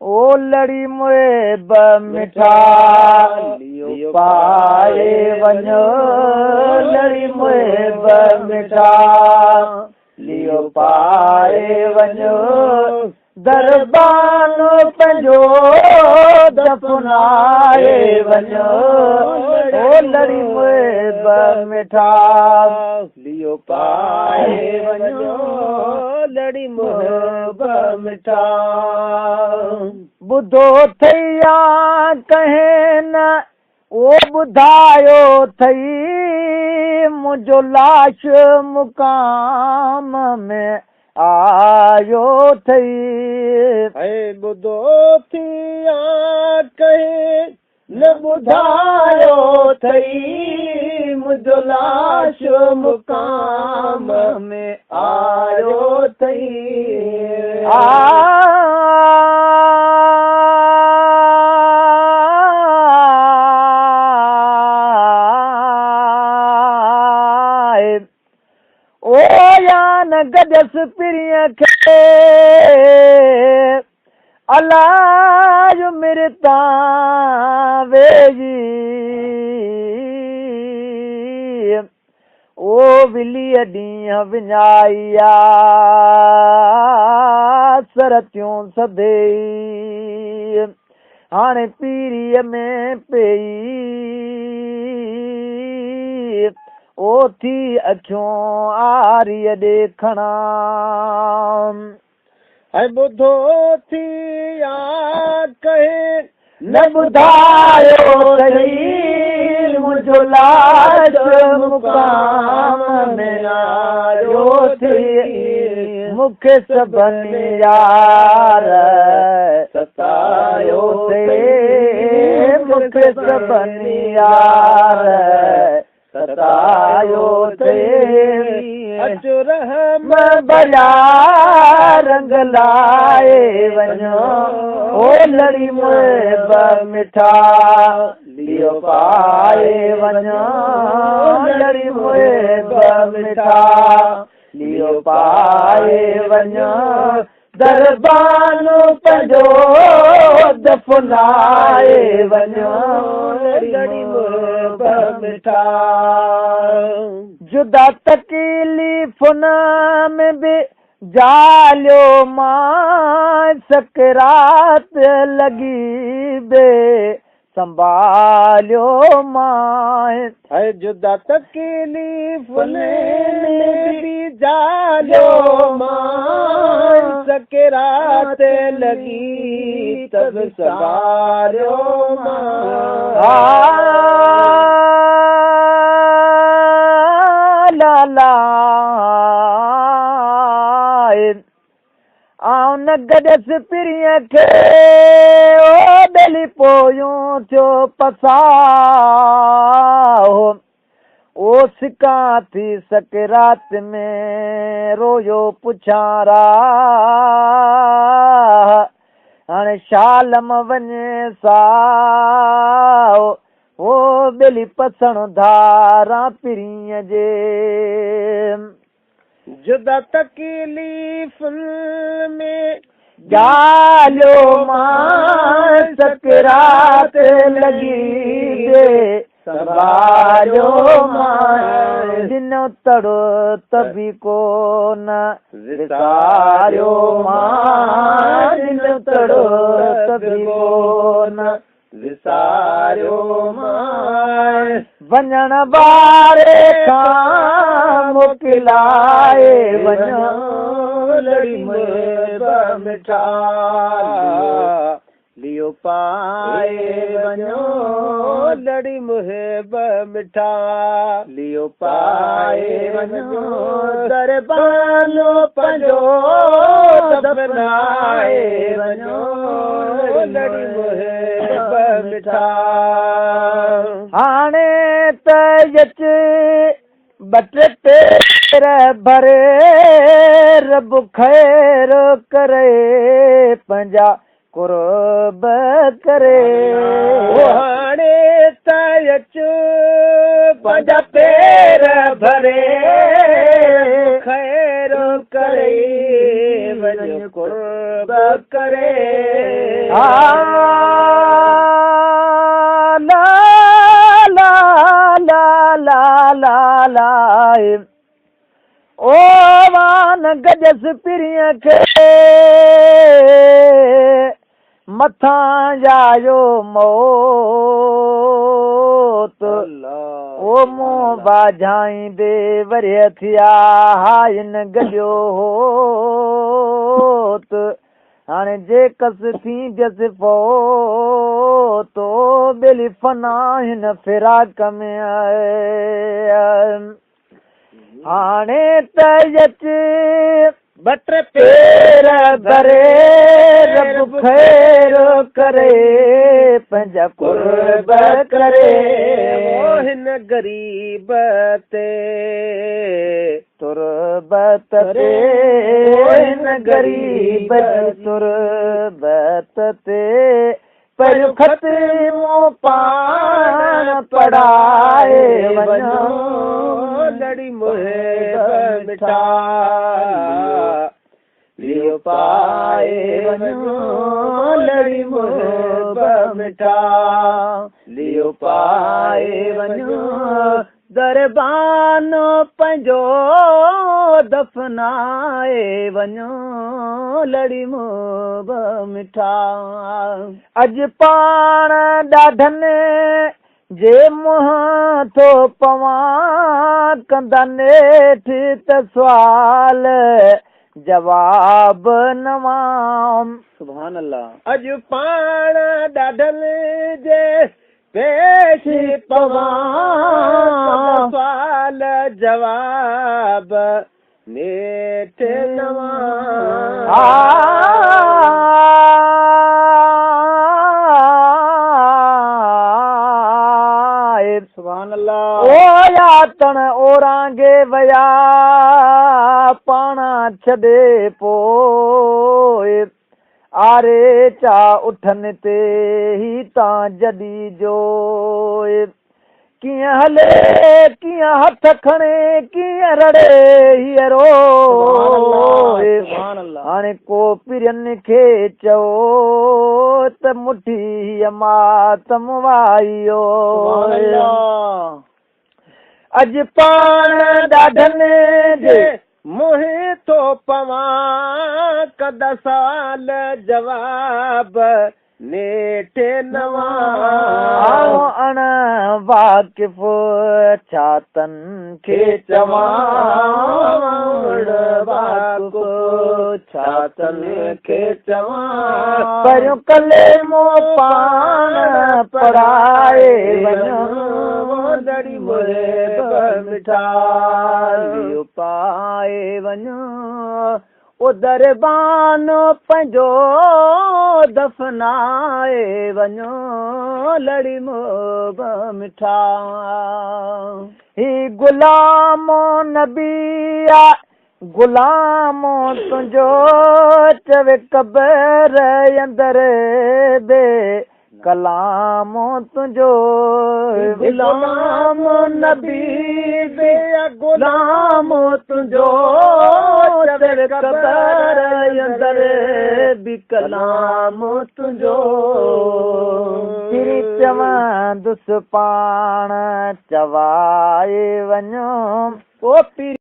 ओ लड़ी मुहिब मिठा लियो पाए वञो, लड़ी मुहिब मिठा लियो पाए वञो, दरबान पंहिंजो दफ़नाए वञो, ओ लड़ी मुहिब मिठा लियो पाए वञो, लड़ी मुहिब मिठा। ॿुधो अथई या कंहिं न ओ ॿुधायो अथई, मुंहिंजो लाश मुक़ाम में आयो अथई। ऐं ॿुधो थी या कंहिं न ॿुधायो अथई, मुंहिंजो लाश मुक़ाम में आयो अथई। ओ या न गॾियसि पीरीअ खे, अलाह मेरे तां वेही, ओ विलीअ ॾींहुं विञाई आ सरतियूं सभई, हाणे पीरीअ में पई, ओ थी अखियूं आरीअ ॾेखणा। ऐं ॿुधो थी या कंहिं न ॿुधायो अथई, मुंहिंजो लाश मुक़ाम में आयो अथई, मूंखे सभिनी यार सतायो अथई, मूंखे सभिनी यार सतायो अथई। अचो रहम भला रंग लाए वञो, ओ लड़ी मुहिब मिठा लियो पाए वञो, लड़ी मुहिब मिठा लियो पाए वञो, दरबान पंहिंजो दफ़नाए वञो, लड़ी मुहिब मिठा। जुदा तकलीफ़ुन में बि जालियो मां, सकरात लॻी बे संभालियो मां। ऐं जुदा तकलीफ़ में बि जालियो मां, सकरात लॻी तब संभालियो मां। ला आउं न गॾियसि पीरीअ खे, ओ ॿेली पोयूं थियो पसाहो, ओ सिकां थी सकरात में रोयो पुछां राह, हाणे शालम वञे साहो, ओ ॿेली पसण धारा पीरीअ जे। जुदा तकलीफ़ में जालियो मां, सकरात लॻी बे संभालियो मां, ॾिनो तड़ो तबी कोन विसारियो मां, ॾिनो तड़ो तबी कोन विसारियो मां। वञण वारे खां मोकिलाए वञो, लड़ी मुहिब मिठा लियो पाए वञो, लड़ी मुहिब मिठा लियो पाए वञो, दरबान पंहिंजो दफ़नाए वञो, लड़ी मुहिब मिठा। हाणे त अच ॿ टे पेर भरे, रब ख़ैर करे पंहिंजा कुर्ब करे। हाणे त अच पंहिंजा पेर भरे, ڪري وڃ قرب ڪري. لا لا لا لا لا لا او وان گجس پرينءَ کي مٿان آيو موت. او مون باجهائيندي ورهيه ٿيا هائن گڏيو هوت. هاڻي جي ڪس ٿينديس فوت ٻيلي فنا هن فراق ۾ هاڻي ته اچ ٻه ٽي پير ڀري رب خير ڪري پنهنجا قرب ڪري. او هن غريب تي تربت تي هن غريب جي تربت تي پهريون ختمو پاڻ پڙهائي وڃو. لڙي محب مٺا ليو پائي وڃو. لڙي محب مٺا ليو پائي وڃو. دربان پنهنجو دفنائي وڃو. لڙي محب مٺا اڄ پاڻ ڏاڍن جي منهن ٿو پوان ڪندا نيٺ ته سوال جواب نوان. سبحان الله. اڄ پاڻ ڏاڍن جي پيش پوان سوال جواب نيٺ نوان. سبحان الله. او ياتڻ اورانگي ويا پاڻ ڇڏي پوءِ آري چا اٺن تي هي تان جڏي جو ڪيئن هلي ڪيئن هٿ کڻي ڪيئن رڙي هيءَ روئي. سبحان الله. هاڻي ڪو پرين کي چئو ته مٺي هيءَ ماتم وايو. سبحان الله. اڄ پاڻ ڏاڍن جي منهن ٿو پوان ڪندا سوال جواب نيٺ نوان. اڻ واقف ڇا تن کي چوان. واقف ڇا تن کي چوان. پهريون ڪلمو پاڻ پڙهائي وڃو. لڙي محب مٺا ليو پائي وڃو. او دربان پنهنجو دفنائي وڃو. لڙي محب مٺا هي غلام نبي آ غلام تنهنجو چوي قبر اندر بي ڪلام تنهنجو. غلام نبي بي غلام تنهنجو چوي قبر اندر به ڪلام تنهنجو. پرين چوندس پاڻ چوائي وڃو. او پرين